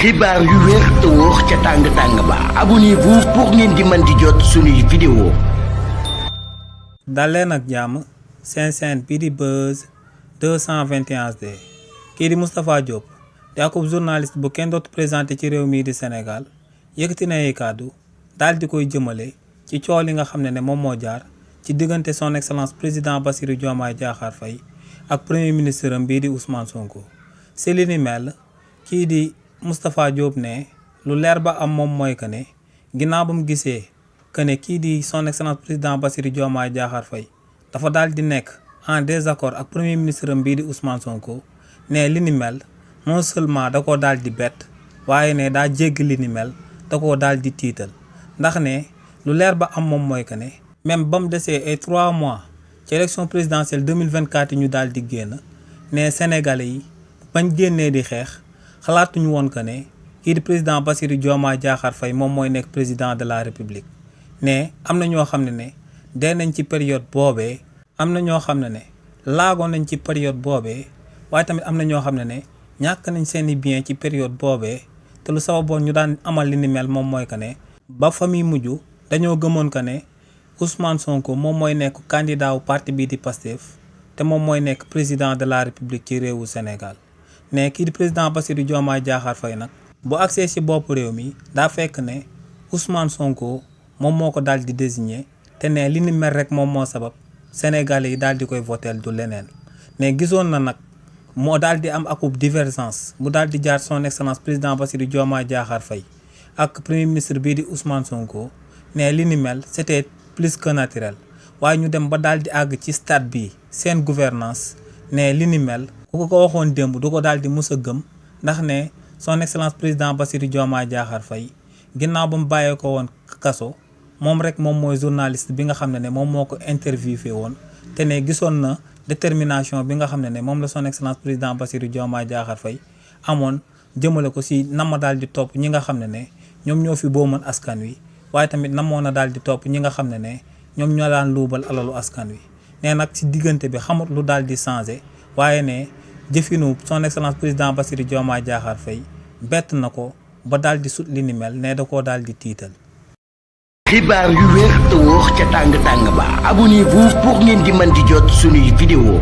xibaar yu wér te wóor ca tàng-tàng ba abonnez-vous pour ngeen di mën di jot suñuy vidéo. daleen ak jàmm seen chaîne bii di Buzz 221D kii di Moustapha Diop di akub journaliste bu kenn dootu présenté ci réew mii di Sénégal yëkkati na ay kàddu daal di koy jëmale ci coow li nga xam ne moom moo jaar ci diggante son excellence président Bassirou Diomaye Diakhar Faye ak premier ministre am bii di Ousmane Sonko. si li ni mel kii di Moustapha Diop ne lu leer ba am moom mooy que ne ginnaaw ba mu gisee que ne kii di son excellence président Bassirou Diomaye Diakhar Faye dafa daal di nekk en désaccord ak premier ministre am bii di Ousmane Sonko ne li ni mel non seulement da koo daal di bett waaye ne daa jégg li ni mel da koo daal di tiital ndax ne lu leer ba am moom mooy que ne même ba mu desee ay 3 mois ci élection présidentielle 2024 yi ñu daal di génn ne Sénégalais yi bañ génnee di xeex xalaatuñu woon que ne kii di président Bassirou Diomaye Diakhar Faye moom mooy nekk président de la république ne am na ñoo xam ne dee nañ ci période boobee am na ñoo xam ne laagoon nañ ci période boobee waaye tamit am na ñoo xam ne ñàkk nañ seeni bien ci période boobee te lu sababoon ñu daan amal li ni mel moom mooy que ne ba fa muy mujj dañoo gëmoon que ne Ousmane Sonko moom mooy nekk candidat wu parti bii di Pastef te moom mooy nekk président de la république ci réewu Sénégal ne kii di président Bassirou Diomaye Diakhar Faye nag bu accès ci bopp réew mi daa fekk ne Ousmane Sonko moom moo ko daal di désigner te ne li ni mel rek moom moo sabab Sénégalais yi daal di koy votel du leneen ne gisoon na nag moo daal di am akub divergence mu daal di jaar son excellence président Bassirou Diomaye Diakhar Faye ak premier ministre bii di Ousmane Sonko ne li ni mel c'était plus que naturel waaye ñu dem ba daal di àgg ci stade bi seen gouvernance ne li ni mel ku ko waxoon démb du ko daal di mus a gëm ndax ne son excellence président Bassirou Diomaye Diakhar Faye ginnaaw ba mu bàyyee ko woon kaso moom rek moom mooy journaliste bi nga xam ne moom moo ko interviewé woon te ne gisoon na détermination bi nga xam ne moom la son excellence président Bassirou Diomaye Diakhar Faye amoon jëmale ko si nama daal di topp ñi nga xam ne ñoom ñoo fi booman askan wi waaye tamit namoon na daal di topp ñi nga xam ne ñoom ñoo daan luubal alalu askan wi ne nag si diggante bi xamut lu daal di changé waaye ne jëfinu son excellence président Bassirou Diomaye Diakhar Faye bett na ko ba daal di sut li ni mel ne da koo daal di tiital. xibaar yu wér te wóor ca tàng-tàng ba abonnez-vous pour ngeen di mën di jot suñuy vidéo.